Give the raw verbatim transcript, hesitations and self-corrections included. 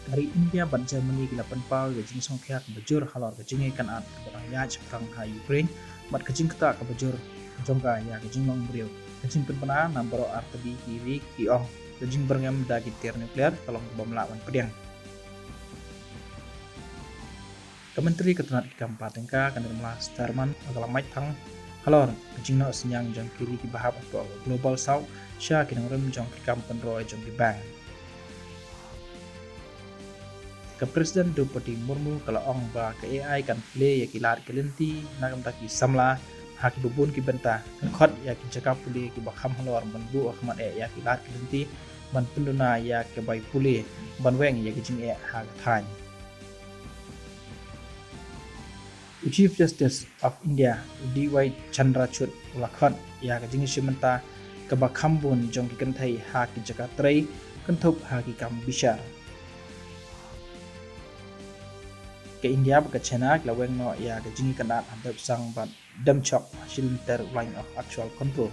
Ka ri India bad Germany ki la pynpaw ïa ka jingsngewkhia kaba jur halor ka jingïakynad kaba dang ïaid shaphrang ha Ukraine bad ka jingktah kaba jur jong ka ïa ka jinglong briew. Ka jingpynbna na baroh artylli ki ri ki ong ka jingbyrngem da ki tiar nuclear ka long kaba ym lah ban pdiang. Ka Myntri ka tnat ki kam ba tyngka ka Nirmala Sitharaman ka la mait phang halor ka jingnoh synñiang jong ki ri kiba hap hapoh ka Global South sha ki nongrim jong ki kam pynroi jong ki bank. Ka President Droupadi Murmu ka la ong ba ka A I kan plie ïa ki lad ki lynti na ka bynta ki samla ha kiba bun ki bynta, kan khot ïa ki jaka pule kiba kham halor ban buh hakhmat eh ïa ki lad ki lynti ban pynduna ïa ka bai pule ban weng ïa ki jingeh ha ka thaiñ. U Chief Justice of India, u D Y Chandrachud, u la khot ïa ka jingïashim bynta kaba kham bun jong ki kynthei ha ki jaka trei kynthup ha ki kam bishar. Ka India bad ka China ki la weng noh ïa ka jingïakynad ha dep sang bad dem chok ha shilynter u Line of Actual Control.